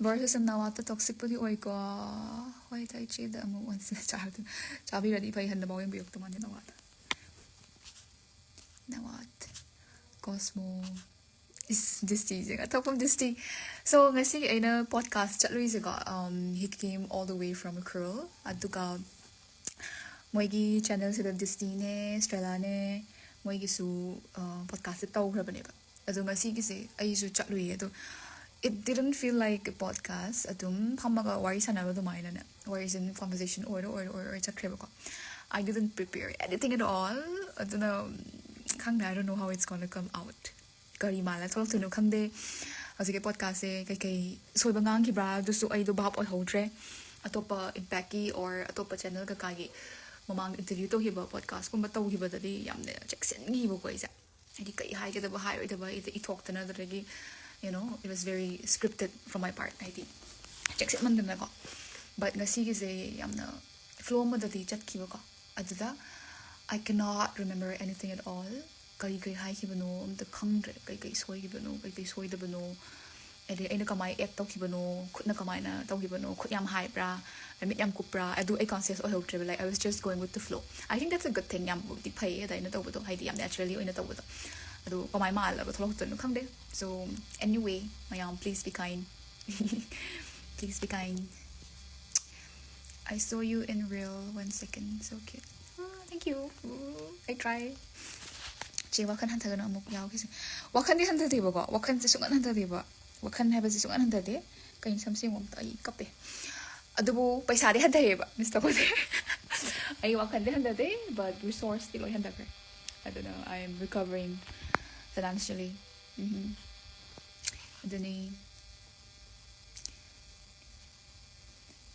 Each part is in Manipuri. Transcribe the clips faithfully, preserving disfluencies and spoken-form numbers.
Versus ꯅꯋꯥꯠꯇ toxicꯄꯨꯗꯤ ꯑꯣꯏꯀꯣ꯫ ꯍꯣꯏ, ꯇꯥꯏ ꯏꯆꯦꯗ ꯑꯃꯨꯛ ꯑꯣꯟꯁꯤꯜꯂ ꯆꯥꯕꯗꯨ꯫ ꯆꯥꯕꯤꯔꯗꯤ ꯐꯩ, ꯍꯟꯗ ꯃꯑꯣꯡ ꯌꯦꯡꯕꯤꯔꯛꯇ ꯃꯥꯅꯤ ꯅꯋꯥꯠꯇ꯫ ꯅꯋꯥꯠ꯫ Cosmo꯫ ꯏꯁ, ꯗꯤꯁꯇꯤꯁꯦ, ꯑꯇꯣꯞꯄ ꯗꯤꯁꯇꯤ꯫ So, ꯉꯁꯤꯒꯤ ꯑꯩꯅ podcast ꯆꯠꯂꯨꯏꯁꯦꯀꯣ, um, he came all the way from Ukhrul꯫ ꯑꯗꯨꯒ ꯃꯣꯏꯒꯤ channelꯁꯤꯗ ꯗꯤꯁꯇꯤꯅꯦ, ꯁ꯭ꯇꯦꯂꯥꯅꯦ, ꯃꯣꯏꯒꯤꯁꯨ, ꯑ, podcastꯁꯦ ꯇꯧꯈ꯭ꯔꯕꯅꯦꯕ꯫ ꯑꯗꯣ ꯉꯁꯤꯒꯤꯁꯦ ꯑꯩꯁꯨ ꯆꯠꯂꯨꯏꯌꯦ꯫ ꯑꯗꯣ it didn't feel like a podcast꯫ ꯑꯗꯨꯝ ꯐꯝꯃꯒ ꯋꯥꯔꯤ ꯁꯥꯟꯅꯕ ꯑꯗꯨꯃꯥꯏꯅꯅꯦ꯫ ꯋꯥꯔꯤꯁꯦ ꯑꯗꯨꯝ conversation ꯑꯣꯏꯔ, ꯑꯣꯏꯔ, ꯑꯣꯏꯔ, ꯑꯣꯏꯔ ꯆꯠꯈ꯭ꯔꯦꯕꯀꯣ꯫ I didn't prepare anything at all꯫ ꯑꯗꯨꯅ, ꯈꯪꯗꯦ, I don't know how it's gonna come out꯫ ꯀꯔꯤ ꯃꯥꯜꯂ ꯊꯣꯛꯂꯛꯇꯣꯏꯅꯣ ꯈꯪꯗꯦ꯫ ꯍꯧꯖꯤꯛꯀꯤ podcastꯁꯦ ꯀꯩꯀꯩ ꯁꯣꯏꯕ ꯉꯥꯡꯈꯤꯕ꯭ꯔꯥ ꯑꯗꯨꯁꯨ ꯑꯩꯗꯣ ꯚꯥꯞ ꯑꯣꯏꯍꯧꯗ꯭ꯔꯦ꯫ ꯑꯇꯣꯞꯄ impactꯀꯤ or ꯑꯇꯣꯞꯄ channel ꯀꯀꯥꯒꯤ ꯃꯃꯥꯡꯗ interview ꯇꯧꯈꯤꯕ, podcastꯀꯨꯝꯕ ꯇꯧꯈꯤꯕꯗꯗꯤ ꯌꯥꯝꯅ ꯆꯦꯛꯁꯤꯟꯈꯤꯕꯀꯣ ꯑꯩꯁꯦ꯫ ꯍꯥꯏꯗꯤ ꯀꯩ ꯍꯥꯏꯒꯗꯕ ꯍꯥꯏꯔꯣꯏꯗꯕ ꯑꯩꯗ ꯏꯊꯣꯛꯇꯅ, ꯑꯗꯨꯗꯒꯤ, you know, it was very scripted from my part꯫ ꯍꯥꯏꯗꯤ ꯆꯦꯛꯁꯤꯟꯃꯟꯗꯅꯀꯣ꯫ But ꯉꯁꯤꯒꯤꯁꯦ ꯌꯥꯝꯅ flow ꯑꯃꯗꯗꯤ ꯆꯠꯈꯤꯕꯀꯣ꯫ ꯑꯗꯨꯗ I cannot remember anything at all꯫ ꯀꯔꯤ ꯀꯔꯤ ꯍꯥꯏꯈꯤꯕꯅꯣ ꯑꯝꯇ ꯈꯪꯗ꯭ꯔꯦ꯫ ꯀꯩ ꯀꯩ ꯁꯣꯏꯈꯤꯕꯅꯣ, ꯀꯩ ꯀꯩ ꯁꯣꯏꯗꯕꯅꯣ, ꯑꯗꯩ ꯑꯩꯅ ꯀꯃꯥꯏꯅ act ꯇꯧꯈꯤꯕꯅꯣ, ꯈꯨꯠꯅ ꯀꯃꯥꯏꯅ ꯇꯧꯈꯤꯕꯅꯣ, ꯈꯨꯠ ꯌꯥꯝ ꯍꯥꯏꯕ꯭ꯔꯥ, ꯃꯤꯠ ꯌꯥꯝ ꯀꯨꯞꯄ꯭ꯔꯥ, ꯑꯗꯨ ꯑꯩ conscious ꯑꯣꯏꯍꯧꯗ꯭ꯔꯦꯕ꯫ Like, I was just going with the flow. I think that's a good thing꯫ ꯌꯥꯝꯕꯨꯗꯤ ꯐꯩ ꯑꯗꯨꯃꯥꯏꯅ ꯇꯧꯕꯗꯣ, ꯍꯥꯏꯗꯤ ꯌꯥꯝ naturally ꯑꯣꯏꯅ ꯇꯧꯕꯗꯣ꯫ ꯑꯗꯣ ꯀꯃꯥꯏꯅ ꯃꯥꯜꯂꯒ ꯊꯣꯛꯂꯛꯇꯣꯏꯅꯣ ꯈꯪꯗꯦ꯫ So, anyway, ꯃꯌꯥꯝ, please be kind꯫ Please be kind꯫ I saw you in real one second. So cute. Ah, thank you꯫ Ooh, I try꯫ ꯆꯦ, ꯋꯥꯈꯜ ꯍꯟꯊꯒꯅꯨ ꯑꯃꯨꯛ ꯌꯥꯎꯈꯤꯁꯦ꯫ ꯋꯥꯈꯜꯗꯤ ꯍꯟꯊꯗꯦꯕꯀꯣ꯫ ꯋꯥꯈꯜꯁꯦ ꯁꯨꯡꯍꯟ ꯍꯟꯊꯗꯦꯕ꯫ ꯋꯥꯈꯜ ꯍꯥꯏꯕꯁꯤ ꯁꯨꯡꯍꯟ ꯍꯟꯊꯗꯦ꯫ ꯀꯩꯅꯣ, ꯁꯝ ꯁꯦꯡꯕ ꯑꯝꯇ, ꯑꯩ ꯀꯞꯄꯦ꯫ ꯑꯗꯨꯕꯨ ꯄꯩꯁꯥꯗꯤ ꯍꯟꯊꯩꯌꯦꯕ, ꯃꯤꯁ ꯇꯧꯕꯁꯦ꯫ ꯑꯩ ꯋꯥꯈꯜꯗꯤ ꯍꯟꯊꯗꯦ, but resourceꯇꯤ ꯂꯣꯏ ꯍꯟꯊꯈ꯭ꯔꯦ꯫ ꯑꯗꯨꯅ I am recovering financially꯫ ꯎꯝ꯫ ꯑꯗꯨꯅꯤ꯫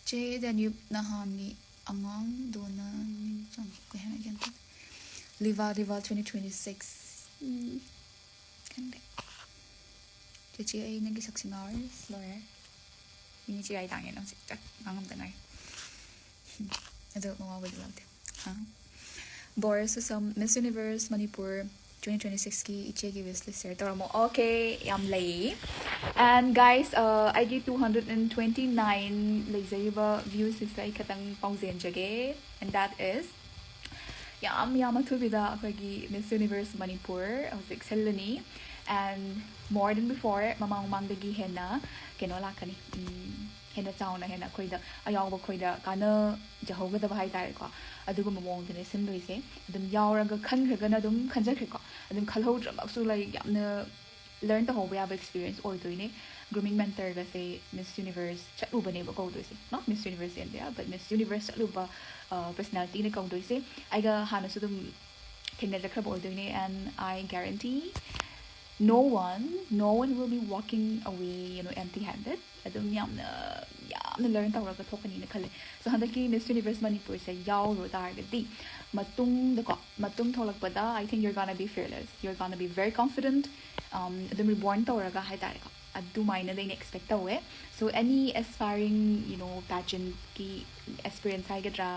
ꯆꯦ ꯗꯦꯅ꯭ꯌꯨꯕ ꯅꯍꯥꯟꯒꯤ ꯑꯉꯥꯡꯗꯣ ꯅꯪ ꯅꯤꯡꯁꯤꯡ-, ꯀꯩ ꯍꯥꯏꯅ ꯒ꯭ꯌꯥꯟ ꯇꯥꯗꯦ꯫ Liva, Liva twenty twenty-six꯫ ꯎꯝ, ꯈꯪꯗꯦ꯫ ꯆꯦꯆꯦ, ꯑꯩ ꯅꯪꯒꯤ ꯁꯛꯁꯦ ꯉꯥꯎꯔꯦ꯫ ꯂꯣꯏꯔꯦ꯫ ꯃꯤꯅꯤ ꯆꯤꯔꯥꯏ ꯇꯥꯡꯉꯦ ꯅꯪꯁꯦ꯫ ꯆꯠ, ꯉꯥꯡꯉꯝꯗ ꯉꯥꯏ꯫ ꯑꯗꯣ ꯃꯋꯥꯕꯨꯗꯤ ꯂꯧꯗꯦ꯫ ꯍꯥ? Boris Susam, Miss Universe Manipur twenty twenty-sixꯀꯤ ꯏꯆꯦꯒꯤ wish list share ꯇꯧꯔꯝꯃꯣ꯫ Okay, ꯌꯥꯝ ꯂꯩ꯫ And guys, uh, ꯑꯩꯒꯤ two hundred and twenty nine ꯂꯩꯖꯔꯤꯕ views ꯁꯤꯁꯦ ꯑꯩ ꯈꯤꯇꯪ ꯄꯥꯎꯖꯦꯟꯖꯒꯦ, and that is ꯌꯥꯝ ꯌꯥꯝ ꯑꯊꯨꯕꯤꯗ ꯑꯩꯈꯣꯏꯒꯤ Miss Universe ꯃꯅꯤꯄꯨꯔ ꯍꯧꯖꯤꯛ ꯁꯤꯜꯂꯅꯤ, and more than before, ꯃꯃꯥꯡ ꯃꯃꯥꯡꯗꯒꯤ ꯍꯦꯟꯅ ꯀꯩꯅꯣ ꯂꯥꯛꯀꯅꯤ, ꯎꯝ, ꯍꯦꯟꯅ ꯆꯥꯎꯅ, ꯍꯦꯟꯅ ꯑꯩꯈꯣꯏꯗ ꯑꯌꯥꯎꯕ ꯑꯩꯈꯣꯏꯗ ꯀꯥꯟꯅꯖꯍꯧꯒꯗꯕ ꯍꯥꯏ ꯇꯥꯔꯦꯀꯣ, ꯑꯗꯨꯒꯨꯝꯕ ꯃꯑꯣꯡꯗꯅꯦ ꯁꯤꯟꯗꯣꯏꯁꯦ꯫ ꯑꯗꯨꯝ ꯌꯥꯎꯔꯒ ꯈꯟꯈ꯭ꯔꯒꯅ ꯑꯗꯨꯝ ꯈꯟꯖꯈ꯭ꯔꯦꯀꯣ, ꯑꯗꯨꯝ ꯈꯜꯍꯧꯗ꯭ꯔꯃꯛꯁꯨ, like, ꯌꯥꯝꯅ learn ꯇꯧꯍꯧꯕ ꯌꯥꯕ experience ꯑꯣꯏꯗꯣꯏꯅꯦ꯫ Grooming mentorꯒꯁꯦ Miss Universe ꯆꯠꯂꯨꯕꯅꯦꯕ ꯀꯧꯗꯣꯏꯁꯦ, not Miss Universe India, but Miss Universe ꯆꯠꯂꯨꯕ personalityꯅ ꯀꯧꯗꯣꯏꯁꯦ꯫ ꯑꯩꯒ ꯍꯥꯟꯅꯁꯨ ꯑꯗꯨꯝ ꯊꯦꯡꯅꯖꯈ꯭ꯔꯕ ꯑꯣꯏꯗꯣꯏꯅꯦ, and I guarantee no one, no one will be walking away, you know, empty handed. ꯑꯗꯨꯝ ꯌꯥꯝꯅ, ꯌꯥꯝꯅ learn ꯇꯧꯔꯒ ꯊꯣꯛꯀꯅꯤꯅ ꯈꯜꯂꯦ꯫ So, ꯍꯟꯗꯛꯀꯤ Miss Universe ꯃꯅꯤꯄꯨꯔꯁꯦ ꯌꯥꯎꯔꯨ ꯇꯥꯔꯒꯗꯤ, ꯃꯇꯨꯡꯗꯀꯣ, ꯃꯇꯨꯡ ꯊꯣꯛꯂꯛꯄꯗ, I think you're gonna be fearless, you're gonna be very confident, um, ꯑꯗꯨꯝ reborn ꯇꯧꯔꯒ ꯍꯥꯏꯇꯥꯔꯦꯀꯣ, ꯑꯗꯨꯃꯥꯏꯅꯗꯤ ꯑꯩꯅ expect ꯇꯧꯋꯦ꯫ So, any aspiring, you know, pageantꯀꯤ aspirants ꯍꯥꯏꯒꯗ꯭ꯔꯥ,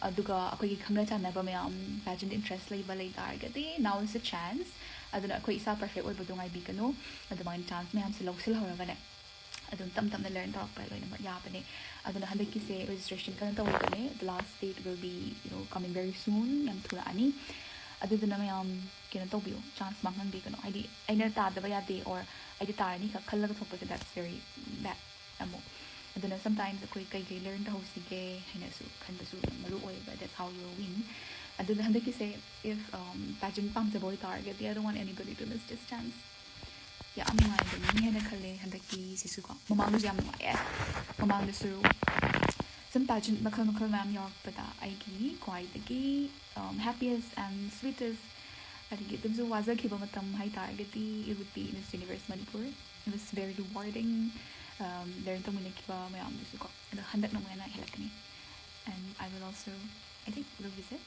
ꯑꯗꯨꯒ ꯑꯩꯈꯣꯏꯒꯤ ꯈꯪꯅ ꯆꯥꯟꯅꯕ ꯃꯌꯥꯝ pageant interest ꯂꯩꯕ ꯂꯩ ꯇꯥꯔꯒꯗꯤ, now is the chance. ꯑꯗꯨꯅ ꯑꯩꯈꯣꯏ ꯏꯁꯥ perfect ꯑꯣꯏꯕꯗꯣ ꯉꯥꯏꯕꯤꯒꯅꯨ, ꯑꯗꯨꯃꯥꯏꯅ chance ꯃꯌꯥꯝꯁꯦ ꯂꯧꯁꯤꯜꯍꯧꯔꯒꯅꯦ, ꯑꯗꯨꯝ ꯇꯞ ꯇꯞꯅ learn ꯇꯧꯔꯛꯄ ꯂꯣꯏꯅꯃꯛ ꯌꯥꯕꯅꯦ꯫ ꯑꯗꯨꯅ ꯍꯟꯗꯛꯀꯤꯁꯦ registration ꯀꯟꯅ ꯇꯧꯔꯤꯕꯅꯦ, the last date will be, you know, coming very soon, ꯌꯥꯝ ꯊꯨꯔꯛꯑꯅꯤ꯫ ꯑꯗꯨꯗꯨꯅ ꯃꯌꯥꯝ ꯀꯩꯅꯣ ꯇꯧꯕꯤꯌꯨ, chance ꯃꯥꯡꯍꯟꯕꯤꯒꯅꯨ꯫ ꯍꯥꯏꯗꯤ ꯑꯩꯅ ꯇꯥꯗꯕ ꯌꯥꯗꯦ, or ꯑꯩꯗꯤ ꯇꯥꯔꯅꯤ ꯈꯛ ꯈꯜꯂꯒ ꯊꯣꯛꯄꯁꯦ, that's very bad ꯑꯃꯨꯛ꯫ ꯑꯗꯨꯅ sometimes ꯑꯩꯈꯣꯏ ꯀꯩꯀꯩ learn ꯇꯧꯍꯧꯁꯤꯒꯦ ꯍꯥꯏꯅꯁꯨ ꯈꯟꯕꯁꯨ ꯃꯔꯨ ꯑꯣꯏꯌꯦꯕ, that's how you win. ꯑꯗꯨꯅ ꯍꯟꯗꯛꯀꯤꯁꯦ, if, um, pageant ꯄꯥꯝꯖꯕ ꯑꯣꯏꯇꯥꯔꯒꯗꯤ, I don't want anybody to miss this chance. ꯌꯥꯝ ꯅꯨꯡꯉꯥꯏꯕꯅꯤ ꯍꯥꯏꯅ ꯈꯜꯂꯦ ꯍꯟꯗꯛꯀꯤꯁꯤꯁꯨꯀꯣ꯫ ꯃꯃꯥꯡꯗꯁꯨ ꯌꯥꯝ ꯅꯨꯡꯉꯥꯏꯌꯦ꯫ ꯃꯃꯥꯡꯗꯁꯨ ꯁꯨꯝ pageant ꯃꯈꯜ ꯃꯈꯜ ꯃꯌꯥꯝ ꯌꯥꯎꯔꯛꯄꯗ ꯑꯩꯒꯤ ꯈ꯭ꯋꯥꯏꯗꯒꯤ, um, happiest and sweetest, ꯑꯗꯒꯤ ꯑꯗꯨꯝꯁꯨ ꯋꯥꯖꯈꯤꯕ ꯃꯇꯝ ꯍꯥꯏ ꯇꯥꯔꯒꯗꯤ, it would be Miss Universe Manipur. It was very rewarding, um, learn ꯇꯧꯃꯤꯟꯅꯈꯤꯕ ꯃꯌꯥꯝꯗꯨꯁꯨꯀꯣ꯫ ꯑꯗꯣ ꯍꯟꯗꯛꯅ ꯑꯃꯨꯛ ꯍꯦꯟꯅ ꯍꯦꯜꯂꯛꯀꯅꯤ, and I will also, I think, revisit.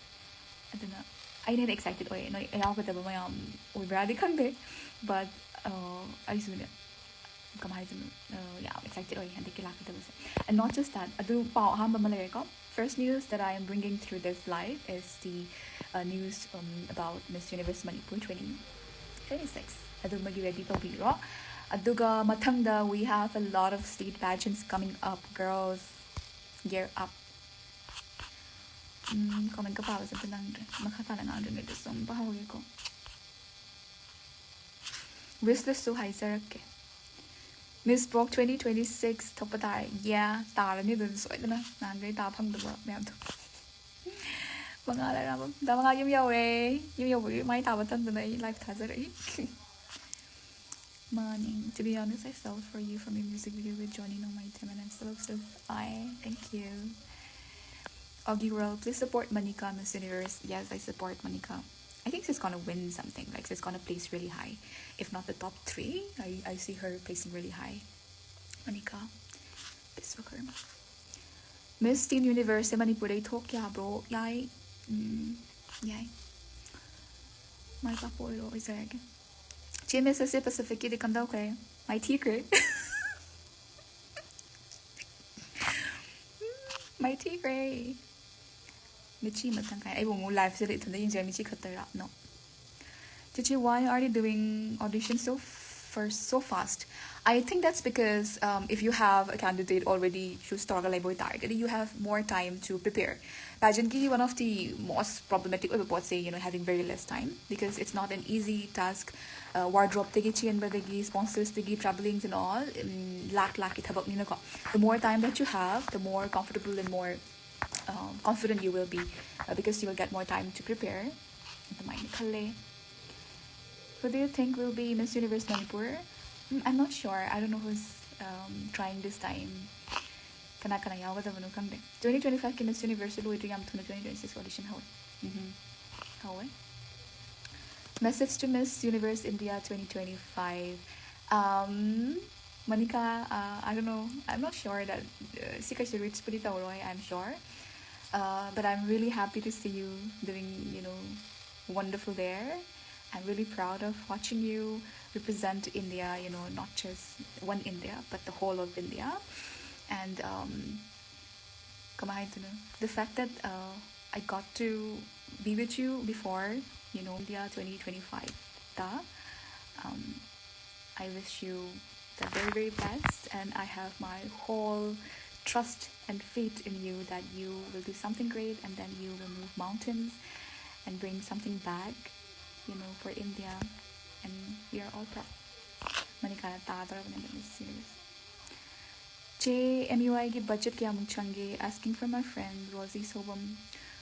ꯑꯗꯨꯅ ꯑꯩꯅ ꯍꯦꯟꯅ excited ꯑꯣꯏꯌꯦ, ꯅꯣꯏ ꯌꯥꯎꯒꯗꯕ ꯃꯌꯥꯝ ꯑꯣꯏꯕ꯭ꯔꯥꯗꯤ ꯈꯪꯗꯦ, but, uh, ꯑꯩꯁꯨꯅꯦ, ꯀꯃꯥꯏꯅ ꯍꯥꯏꯗꯣꯏꯅꯣ, uh, ꯌꯥꯝ excited ꯑꯣꯏꯌꯦ ꯍꯟꯗꯛꯀꯤ ꯂꯥꯛꯀꯗꯕꯁꯦ꯫ And not just that, ꯑꯗꯨ ꯄꯥꯎ ꯑꯍꯥꯟꯕ ꯑꯃ ꯂꯩꯔꯦꯀꯣ꯫ First news that I am bringing through this live is the, uh, news, um, about Miss Universe Manipur twenty twenty-six. ꯑꯗꯨꯃꯒꯤ ready ꯇꯧꯕꯤꯔꯣ꯫ ꯑꯗꯨꯒ ꯃꯊꯪꯗ we have a lot of state pageants coming up, girls. Gear up. Um, comment ꯀ ꯄꯥꯕꯁꯦ ꯑꯝꯇ ꯅꯪꯗ꯭ꯔꯦ꯫ ꯃꯈꯥ ꯇꯥꯅ ꯉꯥꯡꯗ꯭ꯔꯤꯉꯩꯗ ꯁꯨꯝ ꯄꯥꯍꯧꯒꯦꯀꯣ꯫ Wish list ꯁꯨ ꯍꯥꯏꯖꯔꯛꯀꯦ꯫ Miss Bok twenty twenty-six ꯊꯣꯛꯄ ꯇꯥꯔꯦ꯫ Yeah, ꯇꯥꯔꯅꯤ ꯑꯗꯨꯗꯤ ꯁꯣꯏꯗꯅ꯫ ꯅꯍꯥꯟꯈꯩ ꯇꯥ ꯐꯪꯗꯕ ꯃꯌꯥꯝꯗꯣ꯫ ꯃꯉꯥ ꯂꯩꯔꯝꯕ꯫ ꯗꯥ ꯃꯉꯥ ꯌꯨꯝ ꯌꯧꯔꯦ꯫ ꯌꯨꯝ ꯌꯧꯕꯒꯤ ꯃꯥꯏ ꯇꯥꯕ ꯇꯟꯗꯅ ꯑꯩ live ꯊꯥꯖꯔꯛꯏ꯫ Morning. To be honest, I fell for you from your music video with Johnny No My Tim and I'm still obsessed. I thank you. Augie World, please support Manika Miss Universe. Yes, I support Manika. I think she's gonna win something. Like, she's gonna place really high. If not the top three, I, I see her placing really high. Manika, please support her. Miss Teen Universe ꯁꯦ ꯃꯅꯤꯄꯨꯔꯗꯩ ꯊꯣꯛꯀꯦ ꯍꯥꯏꯕ꯭ꯔꯣ? ꯌꯥꯏ꯫ ꯎꯝ, ꯌꯥꯏ꯫ ꯃꯥꯏ ꯄꯥꯛꯄ ꯑꯣꯏꯔꯣ, ꯑꯣꯏꯖꯔꯒꯦ꯫ ꯆꯦ Miss ꯑꯁꯦ Pacific ꯀꯤꯗꯤ ꯀꯝꯗꯧꯈ꯭ꯔꯦ? ꯃꯥꯏꯊꯤꯈ꯭ꯔꯦ꯫ ꯃꯥꯏꯊꯤꯈ꯭ꯔꯦ꯫ ꯃꯤꯠꯆꯤ ꯑꯃꯇꯪ ꯀꯥꯏ꯫ ꯑꯩꯕꯨ ꯑꯃꯨꯛ live ꯁꯤꯗ ꯏꯊꯟꯇ ꯌꯦꯡꯖꯔ ꯃꯤꯠꯆꯤ ꯈꯠꯇꯣꯏꯔꯥ? No. Chichi, why are you doing audition so first, so fast? I think that's because, um, if you have a candidate already choose ꯇꯧꯔꯒ ꯂꯩꯕ ꯑꯣꯏꯇꯥꯔꯒꯗꯤ, you have more time to prepare. Pageant ꯀꯤ one of the most problematic ꯑꯣꯏꯕ ꯄꯣꯠꯁꯦ, you know, having very less time, because it's not an easy task. Uh, wardrobe ꯇꯒꯤ ꯆꯦꯟꯕꯗꯒꯤ, sponsors ꯇꯒꯤ, travelling and all, um, lakh ꯂꯥꯛꯀꯤ ꯊꯕꯛꯅꯤꯅꯀꯣ. The more time that you have, the more comfortable and more, uh, confident you will be, uh, because you will get more time to prepare. ꯑꯗꯨꯃꯥꯏꯅ ꯈꯜꯂꯦ꯫ Who do you think will be Miss Universe Manipur? Mm, I'm not sure. I don't know who's, um, trying this time. ꯀꯅꯥ ꯀꯅꯥ ꯌꯥꯎꯒꯗꯕꯅꯣ ꯈꯪꯗꯦ꯫ Twenty twenty-five ꯀꯤ Miss Universe ꯁꯨ ꯂꯣꯏꯗ꯭ꯔꯤ, ꯌꯥꯝ ꯊꯨꯅ twenty twenty-six audition ꯍꯧꯋꯦ꯫ ꯎꯝ, ꯍꯧꯋꯦ꯫ Message to Miss Universe India twenty twenty-five. Um, Manika, uh, I don't know. I'm not sure that, uh, ꯁꯤ ꯀꯩꯁꯨ reach ꯄꯨꯗꯤ ꯇꯧꯔꯣꯏ, I'm sure. Uh, but I'm really happy to see you doing, you know, wonderful there. I'm really proud of watching you represent India, you know, not just one India, but the whole of India. And, um, ꯀꯃꯥꯏ ꯍꯥꯏꯗꯣꯏꯅꯣ? The fact that, uh, I got to be with you before, you know, India twenty twenty-five ꯇ, um, I wish you the very, very best, and I have my whole trust and faith in you that you will do something great, and then you will move mountains and bring something back, you know, for India, and we are all proud. ꯃꯅꯤꯀꯥꯅ ꯇꯥꯗꯧꯔꯕꯅꯦ ꯑꯗꯨ Miss Universe. ꯆꯦ, M U I ꯒꯤ budget ꯀꯌꯥꯃꯨꯛ ꯆꯪꯒꯦ? Asking from my friend Rosie Sobam.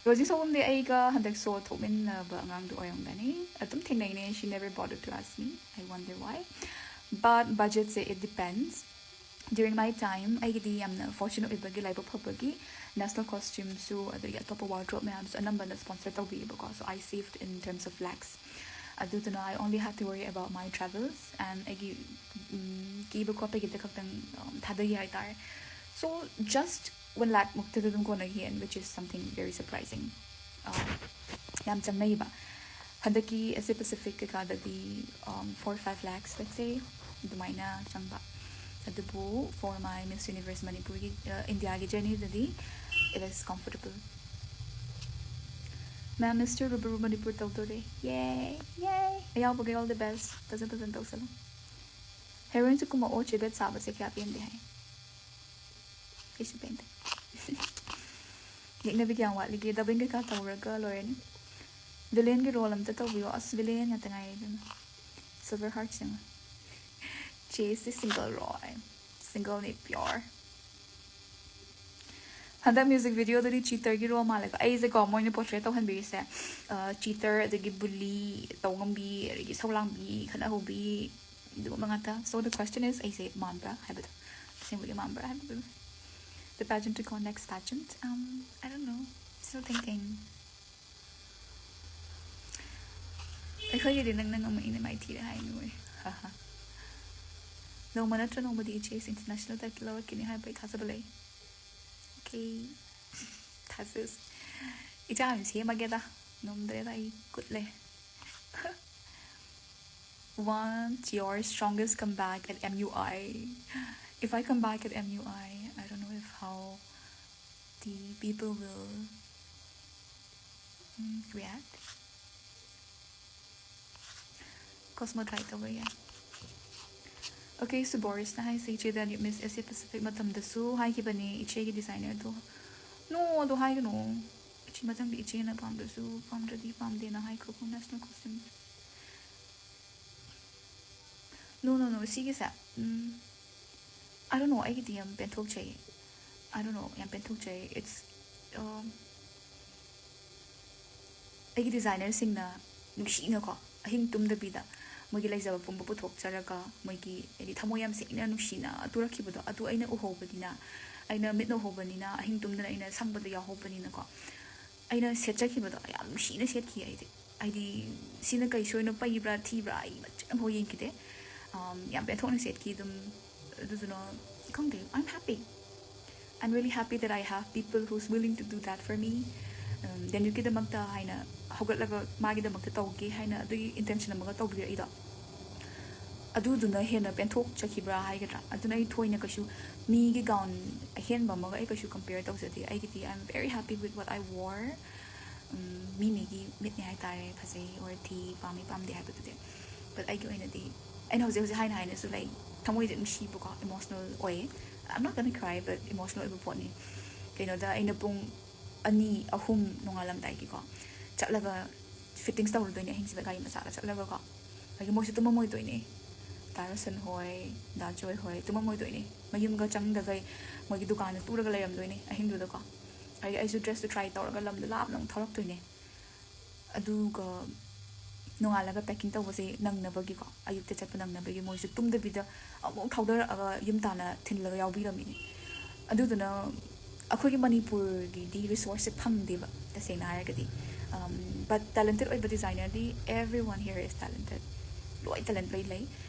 Rosie Sobam ꯗꯤ ꯑꯩꯒ ꯍꯟꯗꯛ show ꯊꯣꯛꯃꯤꯟꯅꯕ ꯑꯉꯥꯡꯗꯣ ꯑꯣꯏꯔꯝꯒꯅꯤ꯫ ꯑꯗꯨꯝ ꯊꯦꯡꯅꯩꯅꯦ, she never bothered to ask me, I wonder why. But budget say, it depends. During my time, ꯑꯩꯒꯤꯗꯤ ꯌꯥꯝꯅ fortunate ꯑꯣꯏꯕꯒꯤ, ꯂꯥꯏꯕꯛ ꯐꯕꯒꯤ, national costume ꯁꯨ ꯑꯗꯒꯤ ꯑꯇꯣꯞꯄ wardrobe ꯃꯌꯥꯝꯁꯨ ꯑꯅꯝꯕꯅ sponsor ꯇꯧꯕꯤꯌꯦꯕꯀꯣ, so I saved in terms of lakhs. ꯑꯗꯨꯗꯨꯅ I only had to worry about my travels and ꯑꯩꯒꯤ ꯎꯝ, ꯀꯦꯕ ꯈꯣꯠꯄꯒꯤꯗ ꯈꯛꯇꯪ ꯎꯝ, ꯊꯥꯗꯈꯤ ꯍꯥꯏꯇꯥꯔꯦ꯫ So just one lakh ꯃꯨꯛꯇꯗ ꯑꯗꯨꯝ ꯀꯣꯟꯅꯈꯤ, and which is something very surprising. ꯌꯥꯝ ꯆꯪꯅꯩꯌꯦꯕ ꯍꯟꯗꯛꯀꯤ Asia Pacific ꯀꯩꯀꯥꯗꯗꯤ, four five lakhs, let's say, ꯑꯗꯨꯃꯥꯏꯅ ꯆꯪꯕ꯫ ꯑꯗꯨꯕꯨ for my Miss Universe ꯃꯅꯤꯄꯨꯔꯒꯤ, ꯏꯟꯗꯤꯌꯥꯒꯤ journey ꯗꯗꯤ it is comfortable. Ma'am, Mister Rubber Manipur ꯇꯧꯗꯣꯔꯦ꯫ Yay! Yay! ꯑꯌꯥꯎꯕꯒꯩ all the best. ꯐꯖ ꯐꯖꯅ ꯇꯧꯁꯜꯂꯣ꯫ Heroine ꯁꯨ ꯀꯨꯝꯃꯛꯑꯣ, ꯆꯦ ꯕꯦꯠ ꯁꯥꯕꯁꯦ ꯀꯌꯥ ꯄꯦꯟꯗꯦ ꯍꯥꯏ꯫ ꯑꯩꯁꯨ ꯄꯦꯟꯗꯦ꯫ ꯌꯦꯛꯅꯕꯤ ꯀꯌꯥꯝ ꯋꯥꯠꯂꯤꯒꯦ? Dubbing ꯀꯩꯀꯥ ꯇꯧꯔꯒ ꯂꯣꯏꯔꯅꯤ꯫ Villain ꯒꯤ role ꯑꯝꯇ ꯇꯧꯕꯤꯌꯣ꯫ ꯑꯁ, villain ꯉꯥꯛꯇ ꯉꯥꯏꯔꯦ ꯏꯕꯦꯝꯃ꯫ Silver Hearts ꯌꯦꯡꯉꯣ꯫ ꯆꯦꯁꯤ single ꯔꯣ? Single ꯅꯤ, pure꯫ ꯍꯟꯗꯛ music video ꯗꯗꯤ cheater ꯒꯤ role ꯃꯥꯜꯂꯦꯀꯣ꯫ ꯑꯩꯁꯦꯀꯣ, ꯃꯣꯏꯅ portray ꯇꯧꯍꯟꯕꯤꯔꯤꯁꯦ, ꯑ, cheater, ꯑꯗꯒꯤ bully ꯇꯧ ꯉꯝꯕꯤ, ꯑꯗꯒꯤ ꯏꯁꯧ ꯂꯥꯡꯕꯤ, ꯈꯠꯅ ꯍꯧꯕꯤ, ꯑꯗꯨꯒꯨꯝꯕ ꯉꯥꯛꯇ꯫ So the question is, ꯑꯩꯁꯦ ꯃꯥꯟꯕ꯭ꯔꯥ ꯍꯥꯏꯕꯗꯣ, ꯑꯁꯦꯡꯕꯒꯤ ꯃꯥꯟꯕ꯭ꯔꯥ ꯍꯥꯏꯕꯗꯨ꯫ The pageant to go, next pageant, um, I don't know, still thinking. ꯑꯩꯈꯣꯏꯒꯤꯗꯤ ꯅꯪꯅ ꯉꯝꯃꯛꯏꯅꯦ, ꯃꯥꯏꯊꯤꯔꯦ ꯍꯥꯏꯅꯨ꯫ ꯅꯣꯡꯃ ꯅꯠꯇ꯭ꯔ ꯅꯣꯡꯃꯗꯤ ꯏꯆꯦꯁꯦ international title ꯂꯧꯔꯛꯈꯤꯅꯤ ꯍꯥꯏꯕ ꯑꯩ ꯊꯥꯖꯕ ꯂꯩ꯫ Okay. ꯊꯥꯖꯁꯤ꯫ ꯏꯆꯥ ꯑꯣꯏꯅ ꯁꯦꯝꯃꯒꯦꯗ꯫ ꯉꯝꯗ꯭ꯔꯦꯗ, ꯑꯩ ꯀꯨꯠꯂꯦ꯫ Want your strongest comeback at M U I. If I come back at M U I, I don't know if how the people will, mm, react. Cosmo try ꯇꯧꯕ ꯌꯥꯏ꯫ Okay, so Borisꯅ ꯍꯥꯏꯁꯦ ꯏꯆꯦꯗ Miss Asia Pacific ꯃꯇꯝꯗꯁꯨ ꯍꯥꯏꯈꯤꯕꯅꯦ ꯏꯆꯦꯒꯤ designerꯗꯣ꯫ No, ꯑꯗꯣ ꯍꯥꯏꯒꯅꯨ꯫ ꯏꯆꯦ ꯃꯊꯪꯗꯤ ꯏꯆꯦꯅ ꯄꯥꯝꯗ꯭ꯔꯁꯨ ꯄꯥꯝꯗ꯭ꯔꯗꯤ ꯄꯥꯝꯗꯦꯅ ꯍꯥꯏꯈ꯭ꯔꯣꯀꯣ, national costume꯫ No, no, no, ꯁꯤꯒꯤꯁꯦ, ꯎꯝ, I don't know, ꯑꯩꯒꯤꯗꯤ ꯌꯥꯝ ꯄꯦꯟꯊꯣꯛꯆꯩ꯫ I don't know, ꯌꯥꯝ ꯄꯦꯟꯊꯣꯛꯆꯩ꯫ It's, um, ꯑꯩꯒꯤ designerꯁꯤꯡꯅ ꯅꯨꯡꯁꯤꯅꯀꯣ, ꯑꯍꯤꯡ ꯇꯨꯝꯗꯕꯤꯗ ꯃꯣꯏꯒꯤ ꯂꯩꯖꯕ ꯄꯨꯝꯕ ꯄꯨꯊꯣꯛꯆꯔꯒ, ꯃꯣꯏꯒꯤ ꯍꯥꯏꯗꯤ ꯊꯃꯣꯏ ꯌꯥꯝ ꯁꯦꯡꯅ ꯅꯨꯡꯁꯤꯅ ꯇꯨꯔꯛꯈꯤꯕꯗꯣ, ꯑꯗꯨ ꯑꯩꯅ ꯎꯍꯧꯕꯅꯤꯅ, ꯑꯩꯅ ꯃꯤꯠꯅ ꯎꯍꯧꯕꯅꯤꯅ, ꯑꯍꯤꯡ ꯇꯨꯝꯗꯅ ꯑꯩꯅ ꯁꯪꯕꯗ ꯌꯥꯎꯍꯧꯕꯅꯤꯅꯀꯣ, ꯑꯩꯅ ꯁꯦꯠꯆꯈꯤꯕꯗꯣ ꯌꯥꯝ ꯅꯨꯡꯁꯤꯅ ꯁꯦꯠꯈꯤ ꯑꯩꯗꯤ꯫ ꯍꯥꯏꯗꯤ ꯁꯤꯅ ꯀꯩ ꯁꯣꯏꯅꯣ, ꯄꯩꯕ꯭ꯔꯥ ꯊꯤꯕ꯭ꯔꯥ ꯑꯩ ꯃꯆꯦꯠ ꯑꯃꯐꯥꯎ ꯌꯦꯡꯈꯤꯗꯦ꯫ Um, ꯌꯥꯝ ꯄꯦꯟꯊꯣꯛꯅ ꯁꯦꯠꯈꯤ ꯑꯗꯨꯝ꯫ ꯑꯗꯨꯗꯨꯅ ꯈꯪꯗꯦ, I'm happy. I'm really happy that I have people who's willing to do that for me. Um, ꯗꯦꯅꯤꯛꯀꯤꯗꯃꯛꯇ ꯍꯥꯏꯅ ꯍꯧꯒꯠꯂꯒ ꯃꯥꯒꯤꯗꯃꯛꯇ ꯇꯧꯒꯦ ꯍꯥꯏꯅ ꯑꯗꯨꯒꯤ intention ꯑꯃꯒ ꯇꯧꯕꯤꯔꯛꯏꯗꯣ, ꯑꯗꯨꯗꯨꯅ ꯍꯦꯟꯅ ꯄꯦꯟꯊꯣꯛꯆꯈꯤꯕ꯭ꯔꯥ ꯍꯥꯏꯒꯗ꯭ꯔꯥ꯫ ꯑꯗꯨꯅ ꯑꯩ ꯊꯣꯏꯅ ꯀꯩꯁꯨ ꯃꯤꯒꯤ gown ꯑꯍꯦꯟꯕ ꯑꯃꯒ ꯑꯩ ꯀꯩꯁꯨ compare ꯇꯧꯖꯗꯦ꯫ ꯑꯩꯒꯤꯗꯤ I'm very happy with what I wore. ꯎꯝ, ꯃꯤ ꯃꯤꯒꯤ ꯃꯤꯠꯅꯦ ꯍꯥꯏꯇꯥꯔꯦ, ꯐꯖꯩ or ꯊꯤ, ꯄꯥꯝꯃꯤ ꯄꯥꯝꯗꯦ ꯍꯥꯏꯕꯗꯨꯗꯤ꯫ But ꯑꯩꯒꯤ ꯑꯣꯏꯅꯗꯤ ꯑꯩꯅ ꯍꯧꯖꯤꯛ ꯍꯧꯖꯤꯛ ꯍꯥꯏꯅ ꯍꯥꯏꯅꯁꯨ, like, ꯊꯃꯣꯏꯗ ꯅꯨꯡꯁꯤꯕꯀꯣ, emotional ꯑꯣꯏꯌꯦ꯫ I'm not gonna cry, but emotional ꯑꯣꯏꯕ ꯄꯣꯠꯅꯤ꯫ ꯀꯩꯅꯣꯗ ꯑꯩꯅ ꯄꯨꯡ ꯑꯅꯤ, ꯑꯍꯨꯝ ꯅꯣꯡꯉꯥꯜꯂꯝꯗꯥꯏꯒꯤꯀꯣ ꯆꯠꯂꯒ fittings ꯇꯧꯔꯨꯗꯣꯏꯅꯦ, ꯑꯍꯤꯡꯁꯤꯗ ꯒꯥꯔꯤ ꯃꯆꯥꯗ ꯆꯠꯂꯒꯀꯣ꯫ ꯑꯗꯒꯤ ꯃꯣꯏꯁꯨ ꯇꯨꯝꯃꯝꯃꯣꯏꯗꯣꯏꯅꯦ, ꯗꯥ ꯔꯣꯁꯟ ꯍꯣꯏ, ꯗꯥ ꯖꯣꯏ ꯍꯣꯏ ꯇꯨꯝꯃꯝꯃꯣꯏꯗꯣꯏꯅꯦ꯫ ꯃꯌꯨꯝꯒ ꯆꯪꯗꯈꯩ ꯃꯣꯏꯒꯤ ꯗꯨꯀꯥꯟꯗ ꯇꯨꯔꯒ ꯂꯩꯔꯝꯗꯣꯏꯅꯦ ꯑꯍꯤꯡꯗꯨꯗꯀꯣ꯫ ꯑꯗꯒꯤ ꯑꯩꯁꯨ dressꯇꯨ try ꯇꯧꯔꯒ ꯂꯝꯗꯣ ꯂꯥꯞꯅ ꯑꯃꯨꯛ ꯊꯧꯔꯛꯇꯣꯏꯅꯦ꯫ ꯑꯗꯨꯒ ꯅꯣꯡꯉꯥꯜꯂꯒ packing ꯇꯧꯕꯁꯦ ꯅꯪꯅꯕꯒꯤꯀꯣ, ꯑꯌꯨꯛꯇ ꯆꯠꯄ ꯅꯪꯅꯕꯒꯤ ꯃꯣꯏꯁꯨ ꯇꯨꯝꯗꯕꯤꯗ ꯑꯃꯨꯛ ꯊꯧꯗꯔꯛꯑꯒ ꯌꯨꯝ ꯇꯥꯟꯅ ꯊꯤꯜꯂꯒ ꯌꯥꯎꯕꯤꯔꯝꯃꯤꯅꯦ꯫ ꯑꯗꯨꯗꯨꯅ ꯑꯩꯈꯣꯏꯒꯤ ꯃꯅꯤꯄꯨꯔꯒꯤꯗꯤ resourceꯁꯦ ꯐꯪꯗꯦꯕ, ꯇꯁꯦꯡꯅ ꯍꯥꯏꯔꯒꯗꯤ꯫ Um, but talented ꯑꯣꯏꯕ designerꯗꯤ everyone here is talented꯫ ꯂꯣꯏ talent ꯂꯣꯏ ꯂꯩ꯫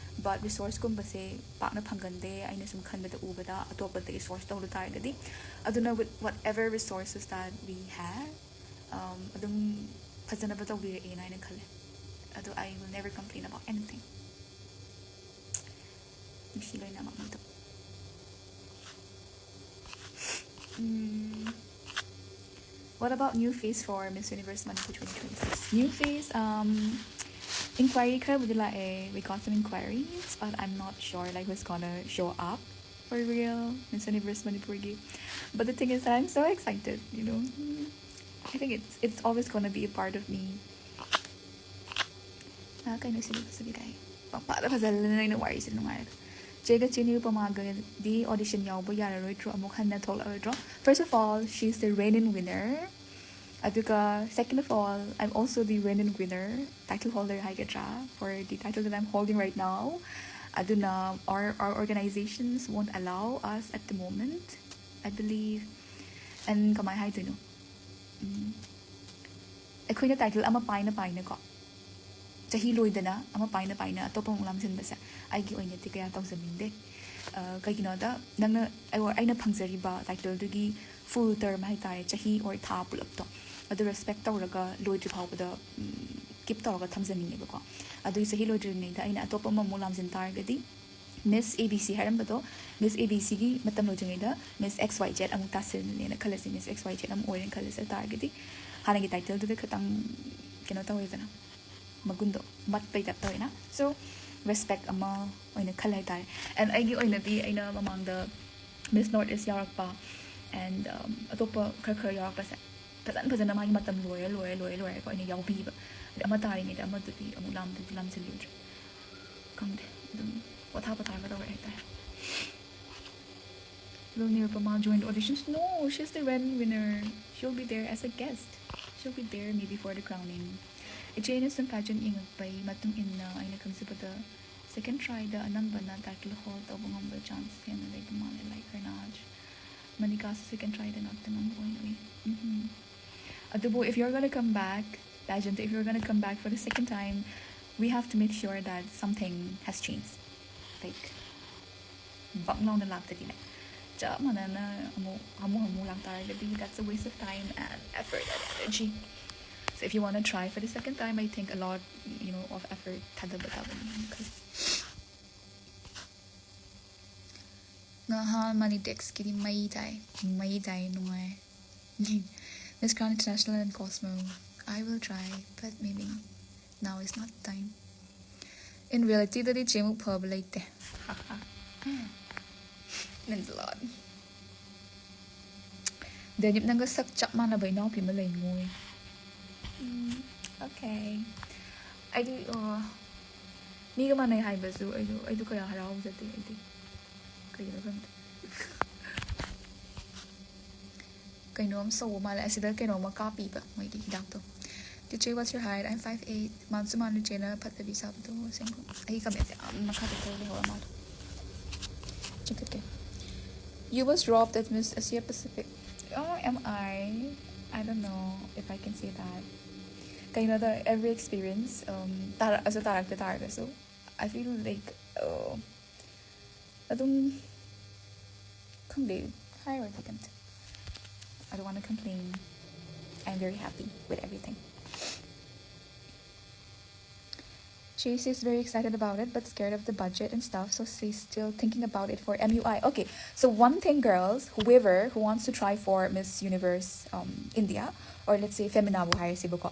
But resourceꯀꯨꯝꯕꯁꯦ ꯄꯥꯛꯅ ꯐꯪꯒꯟꯗꯦ, ꯑꯩꯅ ꯁꯨꯝ ꯈꯟꯕꯗ, ꯎꯕꯗ, ꯑꯇꯣꯞꯄꯗꯒꯤ source ꯇꯧꯔꯨ ꯇꯥꯔꯒꯗꯤ꯫ ꯑꯗꯨꯅ with whatever resources that we have, um, ꯑꯗꯨꯝ ꯐꯖꯅꯕ ꯇꯧꯕꯤꯔꯛꯑꯦꯅ ꯍꯥꯏꯅ ꯈꯜꯂꯦ꯫ ꯑꯗꯣ I will never complain about anything꯫ ꯅꯨꯡꯁꯤ ꯂꯣꯏꯅꯃꯛ ꯃꯤꯗꯣ꯫ ꯎꯝ, what about new face for Miss Universe Manipur twenty twenty-six? New face, um, Inquiry ꯈꯔꯕꯨꯗꯤ ꯂꯥꯛꯑꯦ. We got some inquiries, but I'm not sure, like, who's gonna show up for real, Miss Universe ꯃꯅꯤꯄꯨꯔꯒꯤ. But the thing is that I'm so excited, you know. I think it's it's always gonna be a part of me. Ah, ꯀꯩꯅꯣ ꯁꯤꯗꯤ ꯐꯖꯕꯤ ꯇꯥꯏ. ꯄꯪꯐꯥꯗ ꯐꯖꯍꯜꯂꯦ ꯅꯣꯏꯅ ꯋꯥꯔꯤꯁꯦ ꯅꯨꯡꯉꯥꯏꯔꯒ. ꯆꯦꯒ ꯆꯦ ꯅꯤꯔꯨꯄꯃꯥꯒꯗꯤ audition ꯌꯥꯎꯕ ꯌꯥꯔꯔꯣꯏꯗ꯭ꯔꯣ? ꯑꯃꯨꯛ ꯍꯟꯅ ꯊꯣꯛꯂꯛꯑꯔꯣꯏꯗ꯭ꯔꯣ? First of all, she's the reigning winner. ꯑꯗꯨꯒ second of all, I'm also the reigning winner, title holder ꯍꯥꯏꯒꯗ꯭ꯔꯥ, for the title that I'm holding right now. ꯑꯗꯨꯅ our, our organizations won't allow us at the moment, I believe. And ꯀꯃꯥꯏ ꯍꯥꯏꯗꯣꯏꯅꯣ? ꯎꯝ, ꯑꯩꯈꯣꯏꯅ title ꯑꯃ ꯄꯥꯏꯅ ꯄꯥꯏꯅꯀꯣ, ꯆꯍꯤ ꯂꯣꯏꯗꯅ ꯑꯃ ꯄꯥꯏꯅ ꯄꯥꯏꯅ ꯑꯇꯣꯞꯄ ꯑꯃꯨꯛ ꯂꯥꯝꯁꯤꯟꯕꯁꯦ ꯑꯩꯒꯤ ꯑꯣꯏꯅꯗꯤ ꯀꯌꯥ ꯇꯧꯖꯅꯤꯡꯗꯦ꯫ ꯑ, ꯀꯩꯒꯤꯅꯣꯗ ꯅꯪꯅ ꯑꯩ-, ꯑꯩꯅ ꯐꯪꯖꯔꯤꯕ titleꯗꯨꯒꯤ full term ꯍꯥꯏꯇꯥꯔꯦ, ꯆꯍꯤ or ꯊꯥ ꯄꯨꯂꯞꯇꯣ, ꯑꯗꯨ respect ꯇꯧꯔꯒ ꯂꯣꯏꯗ꯭ꯔꯤ ꯐꯥꯎꯕꯗ, ꯎꯝ, keep ꯇꯧꯔꯒ ꯊꯝꯖꯅꯤꯡꯉꯦꯕꯀꯣ꯫ ꯑꯗꯨꯒꯤ ꯆꯍꯤ ꯂꯣꯏꯗ꯭ꯔꯤꯉꯩꯗ ꯑꯩꯅ ꯑꯇꯣꯞꯄ ꯑꯃꯃꯨꯛ ꯂꯥꯝꯁꯤꯟ ꯇꯥꯔꯒꯗꯤ, Miss A B C ꯍꯥꯏꯔꯝꯕꯗꯣ, Miss A B Cꯒꯤ ꯃꯇꯝ ꯂꯣꯏꯗ꯭ꯔꯤꯉꯩꯗ Miss X Y Z ꯑꯃꯨꯛ ꯇꯥꯁꯤꯜꯂꯦꯅ ꯈꯜꯂꯁꯤ, Miss X Y Z ꯑꯃꯨꯛ ꯑꯣꯏꯔꯦꯅ ꯈꯜꯂꯁꯤ꯫ ꯑꯗꯨ ꯇꯥꯔꯒꯗꯤ ꯍꯥꯟꯅꯒꯤ titleꯗꯨꯗ ꯈꯤꯇꯪ ꯀꯩꯅꯣ ꯇꯧꯋꯦꯗꯅ, ꯃꯒꯨꯟꯗꯣ ꯃꯠꯄꯩ type ꯇꯧꯋꯦꯅ꯫ So, respect ꯑꯃ ꯑꯣꯏꯅ ꯈꯜꯂꯦ ꯍꯥꯏꯇꯥꯔꯦ꯫ And ꯑꯩꯒꯤ ꯑꯣꯏꯅꯗꯤ ꯑꯩꯅ ꯃꯃꯥꯡꯗ Miss North East ꯌꯥꯎꯔꯛꯄ and, um, ꯑꯇꯣꯞꯄ ꯈꯔ ꯈꯔ ꯌꯥꯎꯔꯛꯄꯁꯦ ꯐꯖꯅ ꯐꯖꯅ ꯃꯥꯒꯤ ꯃꯇꯝ ꯂꯣꯏꯔ ꯂꯣꯏꯔ ꯂꯣꯏꯔ ꯂꯣꯏꯔꯒ ꯑꯩꯅ ꯌꯥꯎꯕꯤꯕ꯫ ꯑꯗꯩ ꯑꯃ ꯇꯥꯔꯤꯉꯩꯗ ꯑꯃꯗꯨꯗꯤ ꯑꯃꯨꯛ ꯂꯥꯝꯗꯨꯗꯤ ꯂꯥꯝꯁꯤꯜꯂꯨꯗ꯭ꯔꯦ꯫ ꯈꯪꯗꯦ, ꯑꯗꯨꯝ ꯄꯣꯊꯥ ꯄꯣꯊꯥꯔꯒ ꯇꯧꯔꯦ ꯍꯥꯏꯇꯥꯔꯦ꯫ Will Nirupama join the auditions? No, she's the reigning winner. She'll be there as a guest. She'll be there maybe for the crowning. ꯏꯆꯦꯅ ꯁꯨꯝ pageant ꯌꯦꯡꯉꯛꯄꯩ ꯃꯇꯨꯡ ꯏꯟꯅ ꯑꯩꯅ ꯈꯪꯖꯕꯗ second tryꯗ ꯑꯅꯝꯕꯅ title hold ꯇꯧꯕ ꯉꯝꯕ chance ꯍꯦꯟꯅ ꯂꯩꯕ ꯃꯥꯜꯂꯦ, like Hernaj, Manikaꯁꯨ second tryꯗ ꯉꯥꯛꯇ ꯉꯝꯕ ꯑꯣꯏꯅ ꯎꯏ꯫ ꯎꯝ꯫ ꯑꯗꯨꯕꯨ if you're gonna come back, pageant, if you're gonna come back for the second time, we have to make sure that something has changed. Like, ꯕꯛ ꯂꯥꯎꯅ ꯂꯥꯛꯇꯗꯤꯅꯦ, ꯆꯞ ꯃꯥꯟꯅꯅ ꯑꯃꯨꯛ ꯍꯥꯃꯨ ꯍꯥꯃꯨ ꯂꯥꯛꯇꯥꯔꯒꯗꯤ, that's a waste of time and effort and energy. So if you wanna try for the second time, I think a lot, you know, of effort ꯊꯥꯗꯕ ꯇꯥꯕꯅꯤ ꯈꯜꯂꯤ꯫ ꯉꯍꯥꯟ Money Texꯀꯤꯗꯤ ꯃꯩ ꯇꯥꯏ, ꯃꯩ ꯇꯥꯏ, ꯅꯨꯡꯉꯥꯏ꯫ Miss Crown International and Cosmo, I will try, but maybe Now is not the time. In reality ꯗꯗꯤ ꯆꯦꯃꯨꯛ ꯐꯕ ꯂꯩꯇꯦ. Means a lot. ꯗꯦꯅꯤꯞ, ꯅꯪꯒ ꯁꯛ ꯆꯞ ꯃꯥꯟꯅꯕ ꯏꯅꯥꯎꯄꯤ ꯑꯃ ꯂꯩꯉꯣꯏ. Okay. ꯑꯩꯗꯤ ꯃꯤꯒ ꯃꯥꯟꯅꯩ ꯍꯥꯏꯕꯁꯨ ꯑꯩꯗꯣ ꯑꯩꯗꯣ ꯀꯌꯥ ꯍꯔꯥꯎꯖꯗꯦ ꯑꯩꯗꯤ. ꯀꯩꯒꯤꯅꯣ ꯈꯪꯗꯦ. ꯀꯩꯅꯣꯝ ꯁꯧꯕ ꯃꯥꯜꯂꯦ ꯑꯁꯤꯗ. ꯀꯩꯅꯣꯝꯃ ꯀꯥꯞꯄꯤꯕ ꯃꯣꯏꯒꯤ ꯍꯤꯗꯥꯛꯇꯣ. Teacher, what's your height? I'm five eight. ꯃꯥꯟꯁꯨ ꯃꯥꯟꯂꯨ ꯆꯦꯅ ꯐꯠꯇꯕꯤ ꯁꯥꯕꯗꯣ. ꯑꯁꯦꯡꯕ ꯑꯩ ꯀꯃꯦꯟꯁꯦ ꯌꯥꯝ ꯃꯈꯥ ꯆꯠꯊꯔ ꯂꯩꯍꯧꯔ ꯃꯥꯜꯂꯦ. ꯆꯠꯀꯠꯀꯦ. You was robbed at Miss Asia Pacific. Oh, am I? I don't know if I can say that. ꯀꯩꯅꯣꯗ, every experience, um, ꯇꯥꯔꯛꯑꯁꯨ ꯇꯥꯔꯛꯇ ꯇꯥꯔꯒꯁꯨ, I feel like, uh, ꯑꯗꯨꯝ ꯈꯪꯗꯦ, ꯍꯥꯏꯔꯣꯏꯗ ꯀꯩꯝꯇ. I don't want to complain. I'm very happy with everything. She's very excited about it, but scared of the budget and stuff, so she's still thinking about it for M U I. Okay, so one thing, girls, whoever who wants to try for Miss Universe, um, India, or let's say Feminabu ꯍꯥꯏꯔꯁꯤꯕꯀꯣ,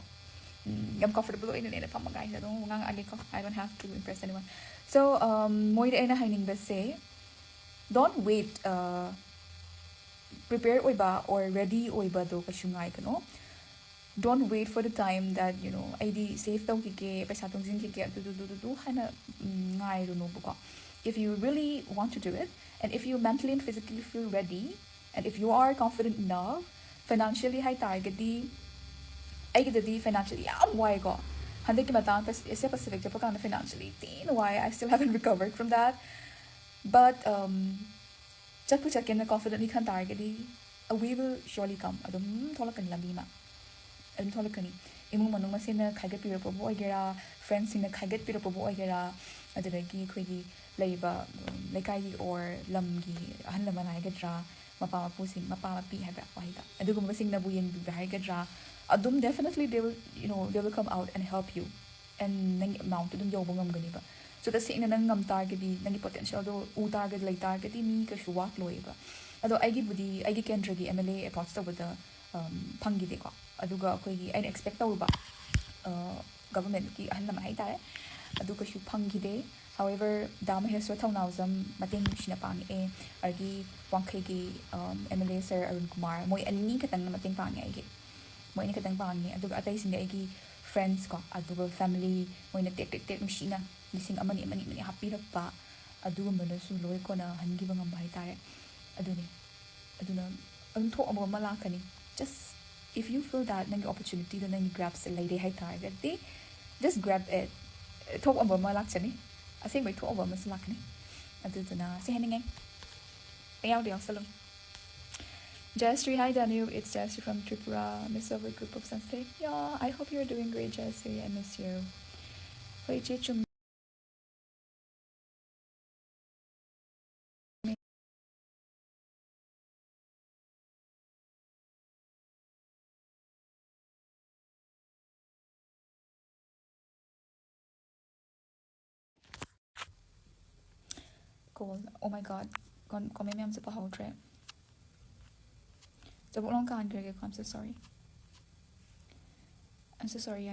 ꯎꯝ, ꯌꯥꯝ comfortable ꯑꯣꯏꯅꯅꯦ ꯐꯝꯃꯒ ꯑꯩꯅ ꯑꯗꯨꯝ ꯉꯥꯡꯉꯛꯑꯒꯦꯀꯣ. I don't have to impress anyone. So, um, ꯃꯣꯏꯗ ꯑꯩꯅ ꯍꯥꯏꯅꯤꯡꯕꯁꯦ, don't wait, uh, prepare ꯑꯣꯏꯕ or ready ꯑꯣꯏꯕꯗꯣ ꯀꯩꯁꯨ ꯉꯥꯏꯒꯅꯣ. Don't wait for the time that, you know, ꯑꯩꯗꯤ save ꯇꯧꯈꯤꯒꯦ, ꯄꯩꯁꯥ ꯇꯨꯡꯁꯤꯟꯈꯤꯒꯦ, ꯑꯗꯨꯗꯨꯗꯨꯗꯨ ꯍꯥꯏꯅ, ꯎꯝ, ꯉꯥꯏꯔꯨꯅꯣꯕꯀꯣ. If you really want to do it, and if you mentally and physically feel ready, and if you are confident enough, financially ꯍꯥꯏ ꯇꯥꯔꯒꯗꯤ, ꯑꯩꯒꯤꯗꯗꯤ financially ꯌꯥꯝ ꯋꯥꯏꯀꯣ. ꯍꯟꯗꯛꯀꯤ ꯃꯇꯥꯡ Pas-, Asia Pacific ꯆꯠꯄ ꯀꯥꯟꯗ financially ꯊꯤꯅ ꯋꯥꯏ. I still haven't recovered from that. But, um, ꯆꯠꯄꯨ ꯆꯠꯀꯦꯅ confidently ꯈꯟ ꯇꯥꯔꯒꯗꯤ, we will surely come. ꯑꯗꯨꯝ ꯊꯣꯛꯂꯛꯀꯅꯤ ꯂꯝꯕꯤ ꯑꯃ. ꯑꯗꯨꯝ ꯊꯣꯛꯂꯛꯀꯅꯤ. ꯏꯃꯨꯡ ꯃꯅꯨꯡ ꯃꯁꯦꯟꯅ ꯈꯥꯏꯒꯠꯄꯤꯔꯛꯄꯕꯨ ꯑꯣꯏꯒꯦꯔꯥ, friendsꯁꯤꯡꯅ ꯈꯥꯏꯒꯠꯄꯤꯔꯛꯄꯕꯨ ꯑꯣꯏꯒꯦꯔꯥ, ꯑꯗꯨꯗꯒꯤ ꯑꯩꯈꯣꯏꯒꯤ ꯂꯩꯔꯤꯕ, ꯎꯝ, ꯂꯩꯀꯥꯏꯒꯤ or ꯂꯝꯒꯤ ꯑꯍꯜ ꯂꯃꯟ ꯍꯥꯏꯒꯗ꯭ꯔꯥ, ꯃꯄꯥ ꯃꯄꯨꯁꯤꯡ, ꯃꯄꯥ ꯃꯄꯤ ꯍꯥꯏꯕ ꯋꯥꯍꯩꯗ, ꯑꯗꯨꯒꯨꯝꯕꯁꯤꯡꯅꯕꯨ ꯌꯦꯡꯕꯤꯕ ꯍꯥꯏꯒꯗ꯭ꯔꯥ, ꯑꯗꯨꯝ definitely they will, you know, they will come out and help you. And ꯅꯪꯒꯤ amountꯇꯨ ꯑꯗꯨꯝ ꯌꯧꯕ ꯉꯝꯒꯅꯤꯕ. So ꯇꯁꯦꯡꯅ ꯅꯪ ꯉꯝ ꯇꯥꯔꯒꯗꯤ, ꯅꯪꯒꯤ potentialꯗꯣ ꯎ ꯇꯥꯔꯒꯗꯤ, ꯂꯩ ꯇꯥꯔꯒꯗꯤ ꯃꯤ ꯀꯩꯁꯨ ꯋꯥꯠꯂꯣꯏꯕ. ꯑꯗꯣ ꯑꯩꯒꯤꯕꯨꯗꯤ ꯑꯩꯒꯤ ꯀꯦꯟꯗ꯭ꯔꯒꯤ M L A approach ꯇꯧꯕꯗ, ꯎꯝ, ꯐꯪꯈꯤꯗꯦꯀꯣ. ꯑꯗꯨꯒ ꯑꯩꯈꯣꯏꯒꯤ ꯑꯩꯅ expect ꯇꯧꯔꯨꯕ, ꯑ, ꯒꯚꯔꯟꯃꯦꯟꯠꯀꯤ ꯑꯍꯜ ꯂꯃꯟ ꯍꯥꯏꯇꯥꯔꯦ, ꯑꯗꯨ ꯀꯩꯁꯨ ꯐꯪꯈꯤꯗꯦ꯫ However, ꯗꯥ ꯃꯍꯦꯁ꯭ꯋꯔ ꯊꯧꯅꯥꯎꯖꯝ ꯃꯇꯦꯡ ꯅꯨꯡꯁꯤꯅ ꯄꯥꯡꯉꯛꯑꯦ, ꯑꯗꯒꯤ ꯋꯥꯡꯈꯩꯒꯤ M L A sir Arun Kumar, ꯃꯣꯏ ꯑꯅꯤ ꯈꯛꯇꯪꯅ ꯃꯇꯦꯡ ꯄꯥꯡꯉꯦ ꯑꯩꯒꯤ꯫ ꯃꯣꯏ ꯑꯅꯤ ꯈꯛꯇꯪ ꯄꯥꯡꯉꯦ꯫ ꯑꯗꯨꯒ ꯑꯇꯩꯁꯤꯡꯗꯤ ꯑꯩꯒꯤ ꯐ꯭ꯔꯦꯟꯁ ꯀꯣ, ꯑꯗꯨꯒ ꯐꯦꯃꯤꯂꯤ, ꯃꯣꯏꯅ ꯇꯦꯛ ꯇꯦꯛ ꯇꯦꯛ ꯅꯨꯡꯁꯤꯅ ꯂꯤꯁꯤꯡ ꯑꯃꯅꯤ, ꯑꯃꯅꯤ, ꯑꯃꯅꯤ ꯍꯥꯞꯄꯤꯔꯛꯄ, ꯑꯗꯨꯒꯨꯝꯕꯅꯁꯨ ꯂꯣꯏ ꯀꯣꯟꯅꯍꯟꯈꯤꯕ ꯉꯝꯕ ꯍꯥꯏꯇꯥꯔꯦ꯫ ꯑꯗꯨꯅꯤ꯫ ꯑꯗꯨꯅ ꯑꯗꯨꯝ ꯊꯣꯛꯑꯕ ꯑꯃ ꯂꯥꯛꯀꯅꯤ꯫ Just if you feel that ꯅꯪꯒꯤ ꯑꯣꯄꯣꯔꯆꯨꯅꯤꯇꯤꯗꯣ ꯅꯪꯒꯤ ꯒ꯭ꯔꯥꯞꯁꯇ ꯂꯩꯔꯦ ꯍꯥꯏꯇꯥꯔꯒꯗꯤ, just grab it꯫ ꯊꯣꯛꯑꯕ ꯑꯃ ꯂꯥꯛꯆꯅꯤ꯫ ꯑꯁꯦꯡꯕꯩ ꯊꯣꯛꯑꯕ ꯑꯃꯁꯨ ꯂꯥꯛꯀꯅꯤ꯫ ꯑꯗꯨꯗꯨꯅ ꯁꯤ ꯍꯥꯏꯅꯤꯡꯉꯦ꯫ ꯄꯪꯌꯥꯎꯗ ꯌꯥꯎꯁꯜꯂꯨ꯫ Jayashree, hi Daniel, it's Jayashree from Tripura. Miss over group of Sunset. Yeah, I hope you're doing great, Jayashree. I miss you. ꯍꯣꯏ, ꯏꯆꯦ, ꯆꯨꯝ-, Cool. Oh my God. Con-, comment ꯃꯌꯥꯝꯁꯦ ꯄꯥꯍꯧꯗ꯭ꯔꯦ꯫ ꯆꯕꯣꯛ ꯂꯥꯎ ꯀꯥꯟꯈ꯭ꯔꯒꯦꯀꯣ꯫ I'm so sorry. I'm so sorry.